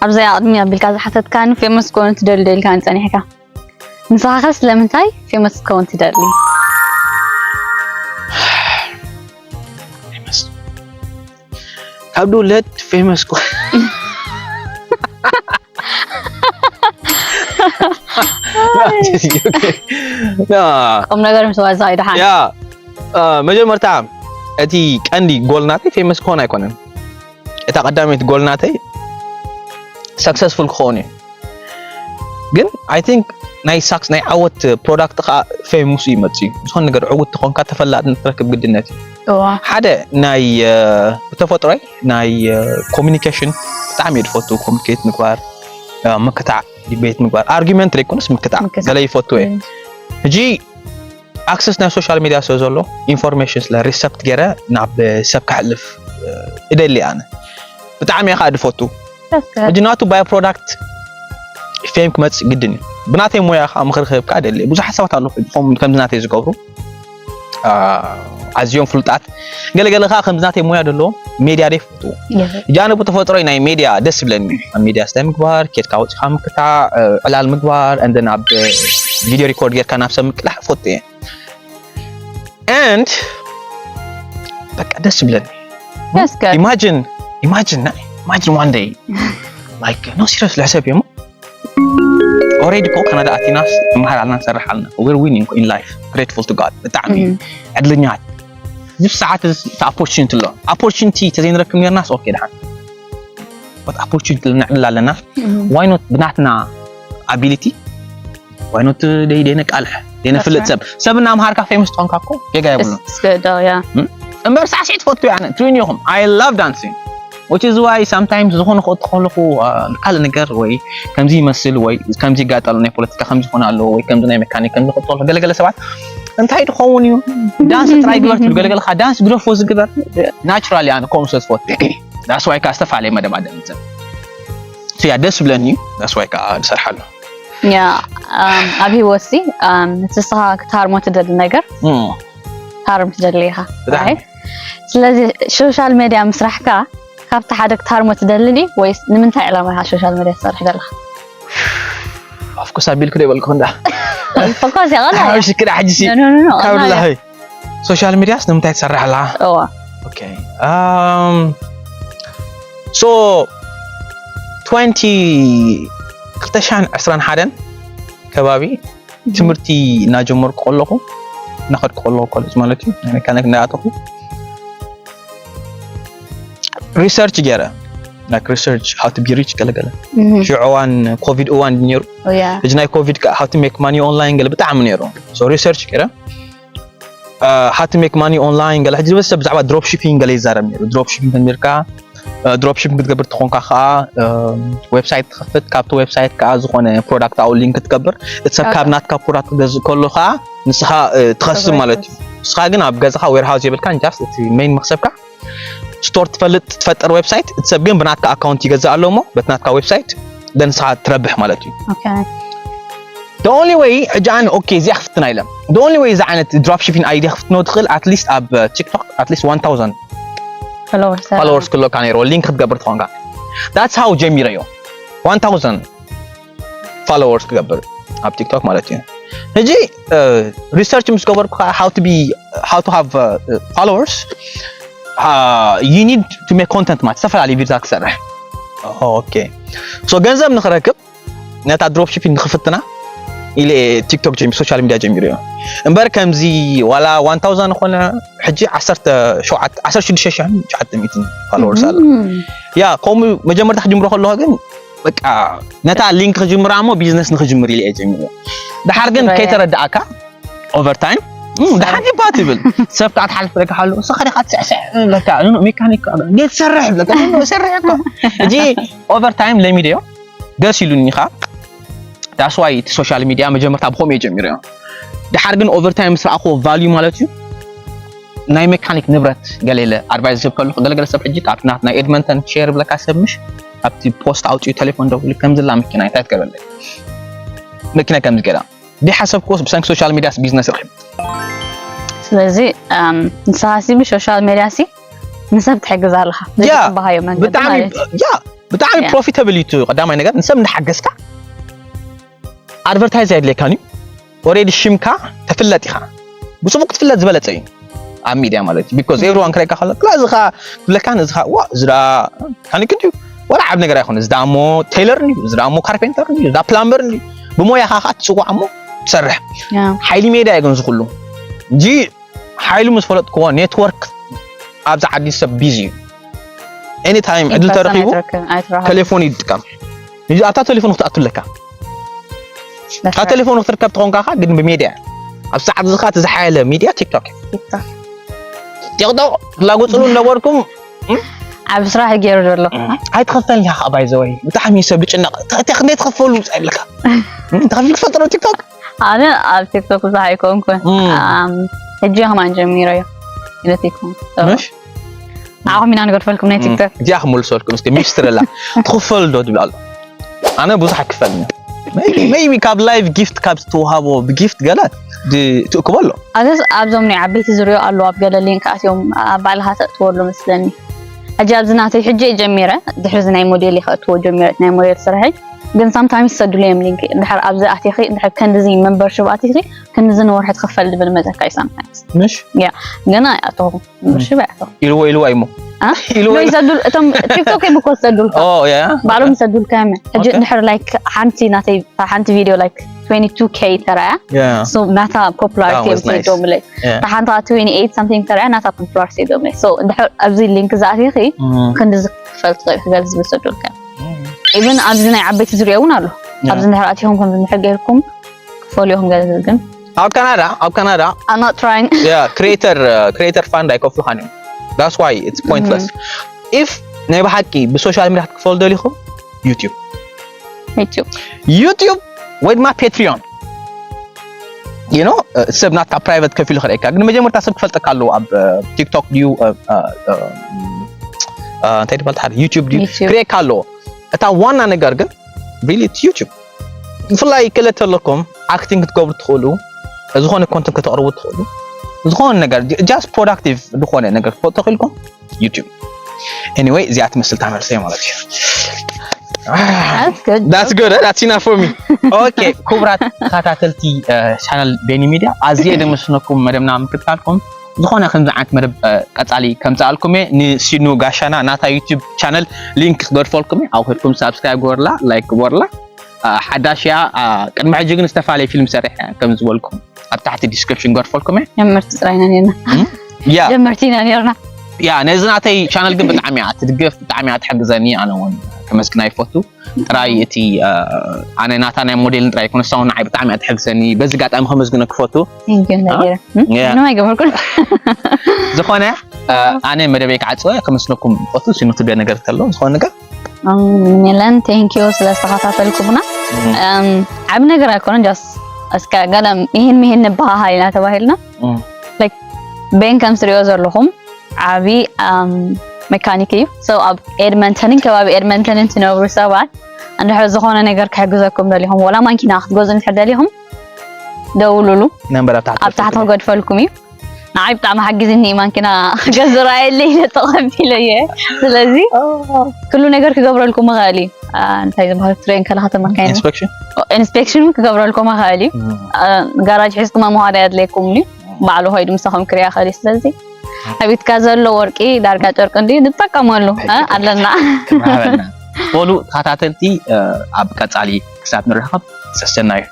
ኣብዚኣ ቅድሚ ኣቢልካ ዝሓተትካኒ ፌመስ ክኸውን ትደሊ ዶ ኢልካኒ ጸኒሕካ? ንስኻ ከ ስለምንታይ ፌመስ ክትከውን ትደሊ? ፌመስ ካብ ድውለድ ፌመስ ኮ ቁም ነገር ምስ ዋዛ ይደሓን። ያ መጀመርታ እቲ ቀንዲ ጎል ናተይ ፌመስ ክኾን ኣይኮነን። እታ ቀዳመይቲ ጎል ናተይ ሰክሰስፉል ክኸውን እዩ። ግን I think ናይ ሳክስ ናይ ዓወት ፕሮዳክት ከዓ ፌሙስ እዩ መፅእ እዩ። ዝኾነ ነገር ዕውት ትኾንካ ተፈላጥነት ትረክብ ግድነት እዩ። እዋ ሓደ ናይ ብተፈጥሮይ ናይ ኮሚኒኬሽን ብጣዕሚ እየ ዝፈቱ። ኮሚኒኬት ምግባር፣ ምክታዕ፣ ዲቤት ምግባር፣ ኣርጊመንት ዘይኮነስ ምክታዕ ምክታዕ። ገለ ይፈቱ እየ። ሕጂ ኣክሰስ ናይ ሶሻል ሚድያ ስለ ዘሎ ኢንፎርሜሽን ስለ ሪሰፕት ገይረ ናብ ሰብ ከሕልፍ እደሊ ኣነ። ብጣዕሚ እየ ከዓ ዝፈቱ። ሕጂ ናቱ ባይ ፕሮዳክት ፌም ክመፅእ ግድን እዩ። ብናተይ ሞያ ከዓ ምክሪ ክህብ ከዓ ደሊ ብዙሓት ሰባት ኣለዉ ከምዚ ናተይ ዝገብሩ ኣዝዮም ፍሉጣት ገለገለ ከዓ ከምዚ ናተይ ሞያ ዘለዎም ሜድያ ደይ ፍልጡ። ሕጂ ኣነ ብተፈጥሮይ ናይ ሜድያ ደስ ይብለኒ። ኣብ ሜድያ ስታይ ምግባር፣ ኬድካ ወፂኻ ምክታዕ፣ ዕላል ምግባር፣ እንደን ኣብ ቪድዮ ሪኮርድ ጌርካ ናብ ሰብ ምቅላሕ ፈቱ እየ። And በቃ ደስ ይብለኒ። That's good. Imagine imagine imagine one day like no serious ልሕሰብ እሞ already እኮ ካናዳ ኣቲናስ ንመሃር ኣለና ንሰርሕ ኣለና we're winning in life grateful to God ብጣዕሚ ዕድለኛት። እዚ ሰዓት እዚ opportunity ኣሎ። Opportunity ተዘይንረክብ ነርናስ okay ደሓን but opportunity ንዕድል ኣለና። Why not ብናትና ability why not ደይ ደይ ነቃልሕ ደይ ነፍልጥ ሰብ ሰብ እናምሃርካ ፌመስ ትኾንካ እኮ ጌጋ የብሉን። እስከ ዶ ያ እምበር ሳዕስዒት ትፈቱ እያ። ትሪኒ ኢኹም I love dancing which is why sometimes ዝኾነ ክእቱ ከለኹ ካልእ ነገር ወይ ከምዚ ይመስል ወይ ከምዚ ይጋጠሉ ናይ ፖለቲካ ከምዚ ይኾነ ኣለዎ ወይ ከምዚ ናይ ሜካኒክ ከምዚ ክእቱ ከለኹ ገለገለ ሰባት እንታይ ትኸውን እዩ ዳንስ ጥራይ ግበር ትብል ገለገለ ከዓ ዳንስ ግደፎ ዝግበር ናቹራሊ ኣነ ከምኡ ስለ ዝፈቱ that's why ከዓ ዝተፈላለየ መደባት ደምፅእ እያ ደስ ብለኒ that's why ከዓ ዝሰርሓሉ ያ ኣብ ህይወትሲ ንስኻ ክትሃርሞ ትደሊ ነገር ታርም ትደሊ ኢኻ። ስለዚ ሶሻል ሜድያ ምስራሕካ ካብቲ ሓደ ክትሃርሞ ትደሊ ድዩ ወይስ ንምንታይ ዕላማ ኢኻ ሶሻል ሜድያ ትሰርሕ ዘለኻ? ኦፍኮርስ ኣቢልኩ ዶ ይበልኩ እንዳ ፎኮስ ያላ ሽክዳ ሕጂ ሲ ካብ ላሂ ሶሻል ሚድያስ ንምንታይ ትሰርሕ ኣለኻ? እዋ ኦኬ um so twenty ክልተ ሽሕን ዕስራን ሓደን ከባቢ ትምህርቲ እናጀመርኩ ከለኹ እናኸድኩ ከለኹ ኮሌጅ ማለት እዩ ናይ መካኒክ እንዳኣተኹ research ገይረ like research how to be rich ገለገለ ሽዑ እዋን ኮቪድ እዋን ነይሩ ሕጂ ናይ ኮቪድ ከዓ how to make money online ገለ ብጣዕሚ ነይሩ so research ገይረ how to make money online ገለ ሕጂ ዝበዝሕ ሰብ ብዛዕባ ድሮፕ ሺፒንግ ገለ ይዛረብ ነይሩ ድሮፕ ሺፒንግ ተንቢርካ ድሮፕ ሺፒንግ ክትገብር ተኾንካ ከዓ ዌብሳይት ትኸፍት ካብቲ ዌብሳይት ከዓ ዝኾነ ፕሮዳክት ኣብኡ ሊንክ ትገብር እቲ ሰብ ካብ ናትካ ፕሮዳክት ክገዝእ ከሎ ከዓ ንስኻ ትኸስብ ማለት እዩ ንስኻ ግን ኣብ ገዛኻ ዌርሃውስ የብልካን just እቲ ሜን መክሰብካ ስቶር ትፈልጥ ትፈጥር ዌብሳይት እቲ ሰብ ግን ብናትካ ኣካውንት ይገዝእ ኣሎ እሞ በቲ ናትካ ዌብሳይት ንስኻ ትረብሕ ማለት እዩ okay the only way ሕጂ ኣነ okay እዚኣ ክፍትና ኢለ the only way እዚ ዓይነት ድሮፕ ሺፒንግ ኣይዲያ ክፍትኖ ትኽእል at least ኣብ ቲክቶክ at least one thousand followers followers ክህልወካ ነይርዎ ሊንክ ክትገብር ትኾንካ that's how ጀሚረዮ one thousand followers ክገብር ኣብ ቲክቶክ ማለት እዩ ሕጂ research ምስ ገበርኩ ከዓ how to be how to have followers you need to make content ማለት ዝተፈላለዩ ቪድዮታት ክሰርሕ okay so ገንዘብ ንክረክብ ነታ ድሮፕ ሺፒንግ ንክፍትና ኢለ ቲክቶክ ጀሚሩ ሶሻል ሚድያ ጀሚሩ እዮ እምበር ከምዚ ዋላ one thousand ኮነ ሕጂ ዓሰርተ ሸውዓተ ዓሰርተ ሽዱሽተ ሽሕን ትሽዓተ ሚእትን followers ኣሎ ያ ከምኡ መጀመርታ ክጅምሮ ከለኹ ግን በቃ ነታ ሊንክ ክጅምራ እሞ ቢዝነስ ንክጅምር ኢለ እየ ጀሚሩ ድሓር ግን ከይተረዳእካ ኦቨርታይም ድሓር ይባ ትብል ሰብ ከዓ ትሓልፍ ለካ ሓሉ ንስኻ ዲኻ ትስዕስዕ ለካ ሜካኒክ ጌት ትሰርሕ ለካ ሰርሕ እኮ እጂ ኦቨርታይም ለሚደዮ ደስ ኢሉኒ ከዓ that's why እቲ ሶሻል ሚድያ መጀመርታ ብኸምኡ እየ ጀሚረዮ ድሓር ግን ኦቨርታይም ምስ ረኣኽዎ ቫልዩ ማለት እዩ ናይ ሜካኒክ ንብረት ገለ ኢለ ኣድቫይዝ ዝህብ ከለኹ ገለገለ ሰብ ሕጂ ካብቲ ናት ናይ ኤድመንተን ሼር ብለካ ሰብ ምሽ ኣብቲ ፖስት ኣውፅኡ ቴሌፎን ደውሉ ከምዚ ላ መኪና እንታይ ትገብረለይ መኪና ከምዚ ገይራ ደይ ሓሰብክዎ ብሰንኪ ሶሻል ሚድያስ ቢዝነስ ረኺብ ስለዚ ንስኻ ሲ ብሶሻል ሚድያ ሲ ንሰብ ትሕግዝ ኣለኻ ያ ዝበሃዮ መንገዲ ብጣዕሚ ማለት እዩ ያ ብጣዕሚ Yeah. ፕሮፊታብል እዩ እቲ ቀዳማይ ነገር። ንሰብ እንዳሓገዝካ ኣድቨርታይዝ ኣየድልየካን እዩ። ኦሬዲ ሽምካ ተፍለጥ ኢኻ። ብፅቡቅ ክትፍለጥ ዝበለፀ እዩ ኣብ ሚድያ ማለት እዩ። ቢኮዝ ኤቭሪዋን ክረካ ከሎ ክላ እዚ ኸ ክብለካ እዚ ኸ ዋ እዚ ዳ ካኒክ እንድዩ ወላ ዓብ ነገር ኣይኮነ። እዚ ዳ እሞ ቴይለር እንድዩ፣ እዚ ዳ እሞ ካርፔንተር እንድዩ፣ እዚ ዳ ፕላምበር እንድዩ። ብሞያኻ ኸዓ ትፅዋዕ እሞ ትሰርሕ። ሓይሊ ሜድያ እዩ ግን ዝኹሉ እንጂ ሓይሉ ምስ ፈለጥክዎ ኔትወርክ ኣብዚ ዓዲ ሰብ ቢዚ እዩ። ኤኒ ታይም ዕድል ተረኺቡ ቴሌፎን ይጥቀም። እዚ ኣብታ ቴሌፎን ክትኣቱ ኣለካ። ካብ ቴሌፎን ክትርከብ ተኾንካ ኸዓ ግን ብሜድያ ኣብ ሰዓት እዚ ኸዓ እቲ ዝሓየለ ሚድያ ቲክቶክ እዩ። ቲክቶክ ትላጎፅሉ ነበርኩም ዓብ ስራሕ ገይሩ ዘሎ። ኣይትኸፈልን ኢኻ ኸዓ ባይዘወይ ብጣዕሚ ሰብ ዝጭነቕ ተኽንደይ ትኸፈሉ ኣለካ። ተኸፊል ክፈልጥሮ ቲክቶክ ኣነ ኣብ ቲክቶክ ብዙሕ ኣይኮንኩን። ሕጂ ከማን ጀሚረዮ ኢለትኩም ምሽ ንዓኹም ኢና ንገድፈልኩም ናይ ቲክቶክ። እዚኣ ክመልሰልኩም እስኪ ሚስትር ኣላ ትኽፈል ዶ ትብል ኣሎ። ኣነ ብዙሕ ኣይክፈልኒ። ሜቢ ካብ ላይቭ ጊፍት ካብ ዝተውሃቦ ብጊፍት ገለ ትእክቦ ኣሎ። ኣገስ ኣብዞም ናይ ዓበይቲ ዝሪኦ ኣለዉ ኣብ ገለ ሊንክ ኣትዮም ኣብ ባዕልኻ ተእትወሉ መስለኒ። ሕጂ ኣብዚ ናተይ ሕጂ እየ ጀሚረ ድሕሪ እዚ ናይ ሞዴል እየ ከእትዎ ጀሚረ እቲ ናይ ሞዴል ስርሐይ። ግን ሳምታይምስ ይሰዱሉ እዮም ሊንክ እንድሕር ኣብዚ ኣቲኺ እንድሕር ከንድዚ መንበርሽፕ ኣቲኺ ክንድዚ ንወርሒ ትኽፈል ዝብል መፀካ እዩ ሳምታይምስ። ምሽ ያ ገና ኣይኣተኹም መንበርሽፕ ኣይኣተኹም። ኢልዎ ኢልዎ እሞ አ? ኢልዎ ኖ ይሰዱል እቶም ቲክቶክ እዮም እኮ ዝሰዱልካ። ኦ ያ ባዕሎም ይሰዱልካ እዮም። ሕጂ ኦኬ። እንድሕር ላይክ ሓንቲ ናተይ ሓንቲ ቪድዮ ላይክ twenty two K ተራያ ያ so ናታ ፖፑላሪቲ That was እዮም nice. ሰይዶምለይ Yeah. እታ ሓንቲ twenty eight something ተራያ ናታ ፖፑላር ሰይዶምለይ so እንድሕር ኣብዚ ሊንክ ዝኣቲኺ Mm. ክንዲ ዝክፈል ትኽእል ክገል ዝብል ሰዱልካ ኢቨን ኣብዚ ናይ ዓበይቲ ዝሪኦ እውን ኣሎ። Yeah. ኣብዚ እንድሕር ኣቲኹም ከምዚ እንድሕር ገይርኩም ክፈልዮ ክገል ዝብል ግን ኣብ ካናዳ ኣብ ካናዳ I'm not trying yeah creator creator fund ኣይከፍሉኻን እዮም። That's why it's pointless. If ናይ ብሓቂ ብሶሻል ሚድያ ክትክፈሉ ደሊኹም ዩቲዩብ YouTube ዩቲዩብ ወይ ድማ ፔትሪዮን you know ሰብ ናትካ ፕራይቨት ከፊሉ ክርእየካ ግን መጀመርታ ሰብ ክፈልጠካ ኣለዎ ኣብ ቲክቶክ ድዩ እንታይ ትበሃል ሓደ ዩቲዩብ ድዩ YouTube። ክርእየካ ኣለዎ። እታ ዋና ነገር ግን ሪሊ ዩቲዩብ ብፍላይ ክእለት ኣለኩም ኣክቲንግ ክትገብሩ ትኽእሉ ዝኾነ ኮንተንት ከተቕርቡ ትኽእሉ ዝኾነ ነገር ጃስት ፕሮዳክቲቭ ዝኾነ ነገር ክትፈልጡ ተኽኢልኩም ዩቲዩብ anyway እዚኣ ትመስል ታመልሰ ማለት እዩ። That's good. That's good. That's enough for me. Okay ክቡራት ተኸታተልቲ ቻናል ቤኒ ሚድያ ኣዝየ ደመስነኩም መደብና ምክትታልኩም ዝኾነ ከምዚ ዓይነት መደብ ቀጻሊ ከምጽኣልኩም እየ። ንሲኑ ጋሻና ናታ ዩቲዩብ ቻነል ሊንክ ክገድፈልኩም እየ። ኣብ ከድኩም ሳብስክራይብ ግበርላ ላይክ ግበርላ። ሓዳሽ እያ። ቅድሚ ሕጂ ግን ዝተፈላለየ ፊልም ሰሪሐ እየ ከም ዝበልኩም ኣብ ታሕቲ ዲስክሪፕሽን ገድፈልኩም እየ። ጀመርቲ ጥራይ ኢና ነርና ያ ጀመርቲ ኢና ነርና ያ ነዚ ናተይ ቻነል ግን ብጣዕሚ እያ ትድግፍ ብጣዕሚ እያ ትሕግዘኒ ኣነ እውን ከመስግና ይፈቱ ጥራይ እቲ ኣነ ናታ ናይ ሞዴልን ጥራይ ኮነ ሳውን ንዓይ ብጣዕሚ እያ ትሕግዘኒ በዚ ጋጣሚ ከመስግነ ክፈቱ ንገር Yeah. ምንም ኣይገበርኩን ዝኾነ ኣነ መደበይ ክዓፅወ ከመስለኩም ፈቱ ሲኑ ትብለ ነገር ተሎ ዝኾነ ነገር የለን thank you ስለ ዝተኸታተልኩምና ዓብ ነገር ኣይኮነን just እስከ ገለ ይህን ምሂን ንበሃሃል ኢና ተባሂልና ቤን ከም ስሪኦ ዘለኹም ዓቢ መካኒክ እዩ so ኣብ ኤድመንተንን ከባቢ ኤድመንተንን ትነብሩ ሰባት እንድሕር ዝኾነ ነገር ክሕግዘኩም ደሊኹም ወላ ማንኪና ክትገዙ እንድሕር ደሊኹም ደውሉሉ ነንበር ኣብ ታሕቲ ኣብ ታሕቲ ክገድፈልኩም እዩ ንዓይ ብጣዕሚ ሓጊዝኒ ማንኪና ገዝራየለ ኢለ ተቐቢለ እየ ስለዚ ኩሉ ነገር ክገብረልኩም ይኽእል እዩ እንታይ ዝበሃል ትሬን ከለካ ተመካይነ ኢንስፔክሽን ኢንስፔክሽን ክገብረልኩም ይኽእል እዩ ጋራጅ ሒዝኩም መምሃሪ ኣድለይኩም እዩ ባዕሉ ከይዱ ምሳኹም ክሪያ ይኽእል እዩ ስለዚ ኣብ ኢድካ ዘሎ ወርቂ ዳርጋ ጨርቂ እንዲ ንጠቀመሉ ኣለና ክባሃበልና በሉ ተኸታተልቲ ኣብ ቀጻሊ ክሳብ ንራኸብ ሰሰናዩ